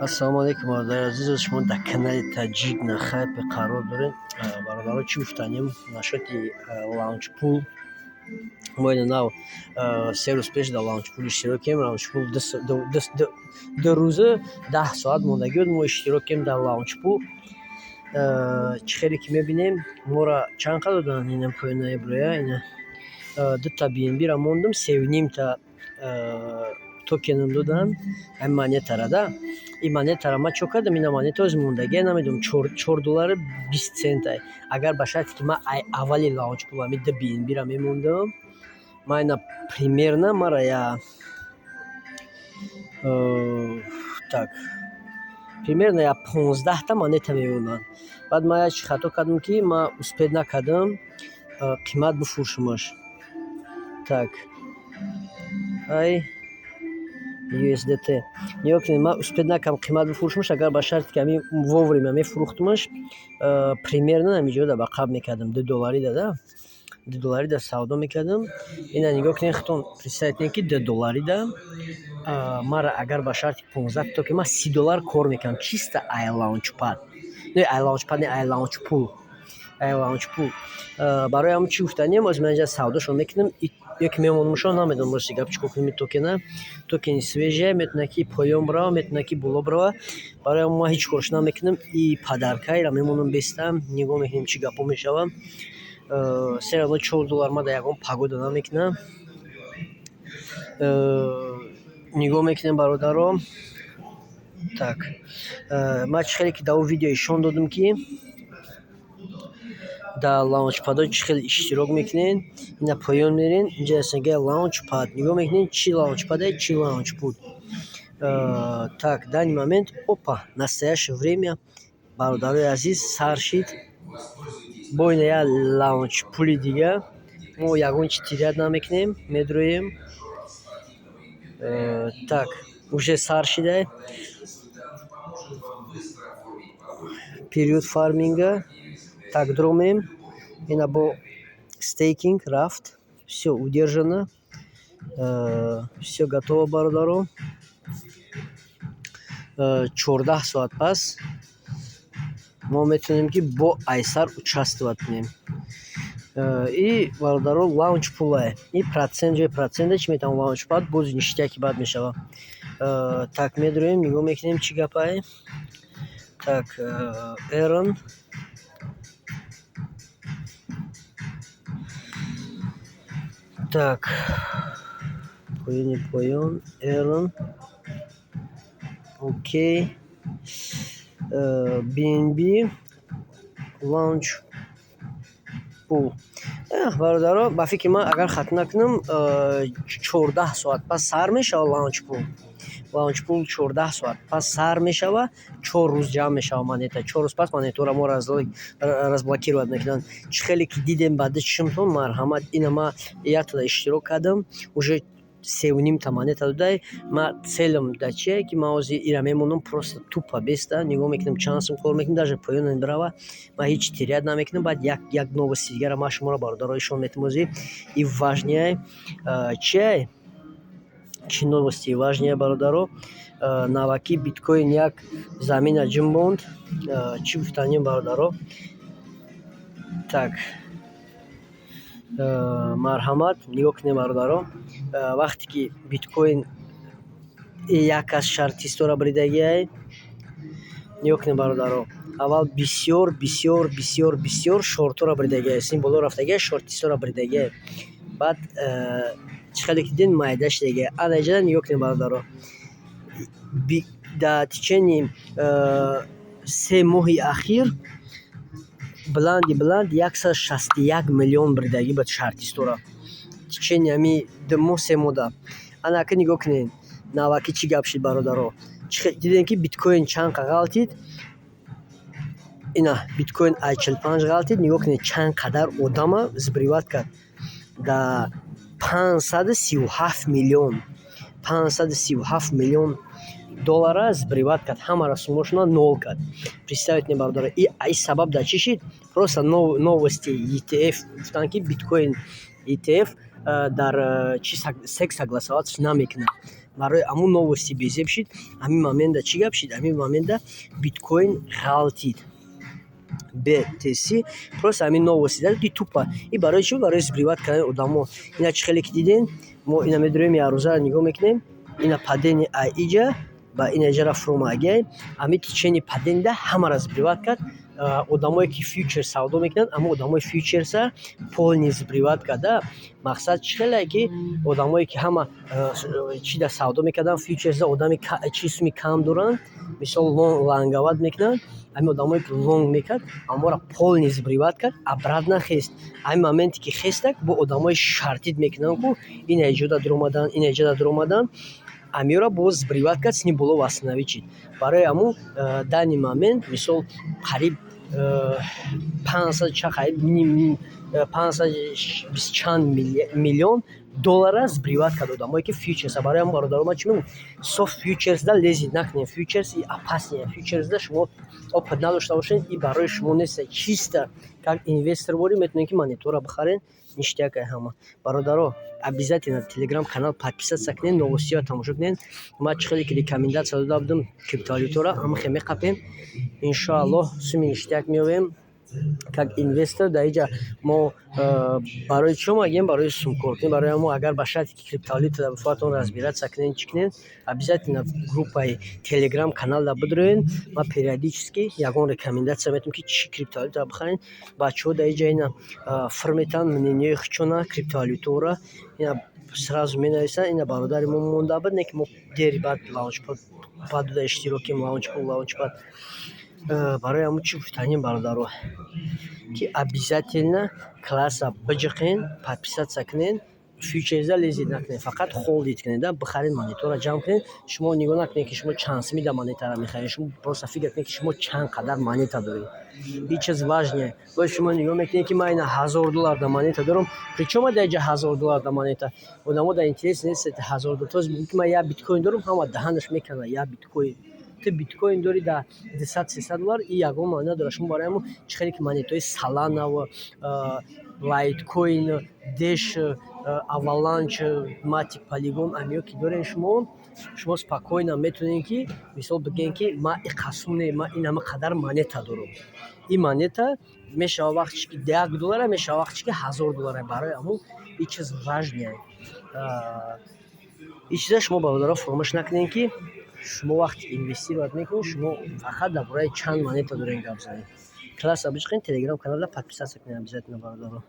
Ассалому алайкум, бародари азиз, шумо дар канали Таҷик на хайпе қарор доред. Бародаро, чӣ гуфтанем насчёти лаунчпул? Мо ина нав 3 рӯз пеш дар лаунчпул иштирок кардем. Лаунчпул 2 рӯза 10 соат мондагӣ буд, мо иштирок кардем дар лаунчпул. Чӣ хеле ки мебинем, моро чанд қадр доданд? Ина поёнаи броя, ина дута BNB-ро мондум, севу нимта токенам доданд. Ҳамин монетара да, ин монетара ман чо кардам? Ина монета ҳози мондагия, намедонам, 4 доллару 20 центай. Агар ба шарте ки ман аввали лаунчпул ҳамин ду BNB-ро мемондам, ман ина примерно мара я так примерно я 15та монета мемонданд. Баъд ман як чи хато кардам, ки ман успеть накардам қимат бифурӯшумаш. Так, ай USDT нигоҳ кунед, ман успеть накардам қимат бифурӯшумаш. Агар ба шарте ки ҳамин вовремя мефурӯхтумаш, примерно ҳамин ҷода ба қабл мекардам, 2 долларида да, 2 долларида савдо мекардам. Ина нигоҳ кунед, худтон представить кунед, ки 2 долларида мара агар ба шарти 15 токен ман 30 доллар кор мекардам чисто ай лаунчпад, не ай лаунчпад, не ай лаунчпул, ай лаунчпул. Барои ҳамин чӣ гуфтанем? Ҳозир ман инҷа савдошон мекунам ё ки мемонамшон, намедонам, рости гап, чӣ кор кунем. Ин токена токени свежая, метавонад ки поён бирава, метавонад ки боло бирава. Барои ҳамин ман ҳеҷ корш намекунам, и подаркаеро мемонам беста, нигоҳ мекунем, чӣ гапҳо мешавад. Всё равно 4 доллар ман дар ягон погода намекунам. Нигоҳ мекунем, бародаро. Так, ман чӣ хеле ки дар он видео ишон додам, ки дар лаунчпадҳо чӣ хел иштирок мекунед. Ина поён мерен, инҷа ҳастага лаунчпад, нигоҳ мекунед, чӣ лаунчпаде, чӣ лаунчпул. Так, данный момент, опа, настоящее время, бародарои азиз, сар шид бо ина як лаунчпули дига. Мо ягон чи терять намекунем, медроем. Так, уже сар шидай период фарминга. Так, дромем, ина бо стейкинг рафт, всё удержано, всё готово, бародаро. 14 соат пас мо метавонем, ки бо айсар участвовать кунем. И, бародаро, лаунчпулае, и процент ҷои процента чӣ метавон, лаунчпад боз ништяки бад мешавад. Так, медроем, нигоҳ мекунем, чӣ гапае. Так, earn. Так, поёни поён, earn, окей, BNB launch пул. Бародаро, ба фикри ман, агар хато накунам, 14 соат пас сар мешавад лаунчпул. Лаунчпул 14 соат пас сар мешавад, 4 рӯз ҷамъ мешавад монета, 4 рӯз пас монетаҳоро мо разблокировать мекунанд. Чӣ хеле ки дидем, ба чишмтон, марҳамат, ина ман яктада иштирок кардам, уже севу нимта монета додай. Ман целам дар чие, ки ман ҳозир ира мемонам, просто тупо беста нигоҳ мекунам, чанд сум кор мекунам. Даже поёнам бирава, ман ҳеҷ терять намекунам. Баъд як новости дигарро ман шуморо, бародаро, ишон метавонам. Ҳозир и важныяй чиай, чӣ новости важныяй, бародаро? Наваки биткоин як замина ҷунбонд. Чӣ гуфтанем, бародаро? Так, марҳамат, нигоҳ кунем, бародаро. Вақте ки биткоин як аз шартистора буридагиай, нигоҳ кунем, бародаро, аввал бисёр, бисёр, бисёр, бисёр шортҳоро буридагиай, син боло рафтагиай, шортистора буридагиай. Баъд чӣ хеле ки дидем, майда шидагиай. Ана инҷа нигоҳ кунем, бародаро, дар течение 3 моҳи ахир баланди баланд 161 миллион буридагӣ ба шартистора, течение ҳамин 2 моҳ, 3 моҳда. Ана ака, нигоҳ кунед, наваки чӣ гап шид, бародаро? Дидем, ки биткоин чанд қа ғалтид. Ина биткоин ай 45 ғалтид, нигоҳ кунед, чанд қадар одама сбривать кард дар 537 миллион, 537 миллион доллара сбривать кард, ҳамаро суммашона нол кард. Представить кунед, бародаро, и сабаб дар чӣ шид? Просто новости ETF, гуфтанд, ки биткоин ETF дар чи SEC согласоваться намекунад. Барои ҳамун новости безеб шид. Ҳамин момента чӣ гап шид? Ҳамин момента биткоин ғалтид. BTC просто ҳамин новости ди тупо. И барои чӣ? Барои сбривать кардани одамо. Ина чӣ хеле ки дидем, мо ина медурем, якрӯзаро нигоҳ мекунем, ина падение ай иҷа ба ина иҷара фуромадагиай. Ҳамин течение падения ҳамаро сбривать кард. Одамое ки фьючерс савдо мекунанд, ҳамон одамои фьючерса полный сбривать карда. Мақсад чӣ хеле, ки одамое ки ҳама чида савдо мекарданд фьючерса, одами чи суми кам доранд, мисол, лонговать мекунанд, ҳамин одамое ки лонг мекард, ҳамонро полный сбривать кард, обратно хест. Ҳамин моменте ки хестак, бо одамои шортить мекунанд ку, ина иҷода дуромаданд, ина иҷода дуромаданд, ҳамиёро боз сбривать кард, сини боло восстановить шид. Барои ҳамун данный момент, мисол, қариб 500 ча, қариб 520 чанд миллион доллара сбривать кард одамое ки фьючерса. Барои ҳамун, бародаро, ман чӣ мегӯям? Соф фьючерсда лезить накунед, фьючерс и опасный. Фьючерсда шумо опыт надошта бошед, и барои шумо нест. Чисто как инвестор борӣ, метавонед ки монетора бихаред, ништяк ай ҳама. Бародаро, обязательно телеграм канал подписаться кунед, новостиҳоро тамошо кунед. Ман чӣ хеле ки рекомендация дода будам криптовалютаро, ҳама хел меқапем. Иншоаллоҳ, суми ништяк меёбем как инвестор. Дар инҷа мо барои чӣ омадем? Барои сумкоркунӣ. Барои ҳамо, агар ба шарте ки криптовалюта бихоҳатон разбираться кунед, чӣ кунед, обязательно группаи телеграм каналда бидроед. Ман периодически ягон рекомендация метавонам, ки чӣ криптовалюта бихаред. Бачаҳо дар инҷа ина фир метаванд мнениҳои худшона криптовалютаҳоро, ина сразу менависанд. Ина бародари мо монда буд, не ки мо дери баъд лаунчпад дода иштирокем, лаунчпул, лаунчпад. Барои ҳамун чӣ гуфтанем, бародаро, ки обязательно класса биҷиқен, подписаться кунед, фьючерсда лезить накунед, фақат холдить кунед, бихаред, монетаро ҷамъ кунед. Шумо нигоҳ накунед, ки шумо чанд сумида монетаро мехаред, шумо просто фикр кунед, ки шумо чанд қадар монета доред. Ҳеҷ чиз важнее. Боз шумо нигоҳ мекунед, ки ман ина 1000 доллар да монета дорам. Причём ман дар инҷа 1000 доллар да монета? Одамо дар интерес нест 1000 доллар. То мегӯ, ки ман як биткоин дорам, ҳама даҳанаш меканад. Як биткоин, ту биткоин дорӣ дар 200-300 доллар, и ягон маъно надорад. Шумо барои ҳамон чӣ хеле ки монетаҳои Соланаву Лайткоин, Деш, Аваланч, Матик, Полигон, амиё ки дорем, шумо спокойно метавонед, ки мисол бигӯем, ки ман иқа сум не, ман ин ҳама қадар монета дорам. Ин монета мешавад вақте ки 1 доллара, мешавад вақте ки 1000 доллара. Барои ҳамон ин чиз важный. Ин чиза шумо, бародаро, фаромӯш накунед, ки шумо вақте инвестировать мекунед, шумо фақат дар бораи чанд монета доред гап занед. Класса биҷиқед, телеграм каналда подписаться кунед обязательно, бародаро.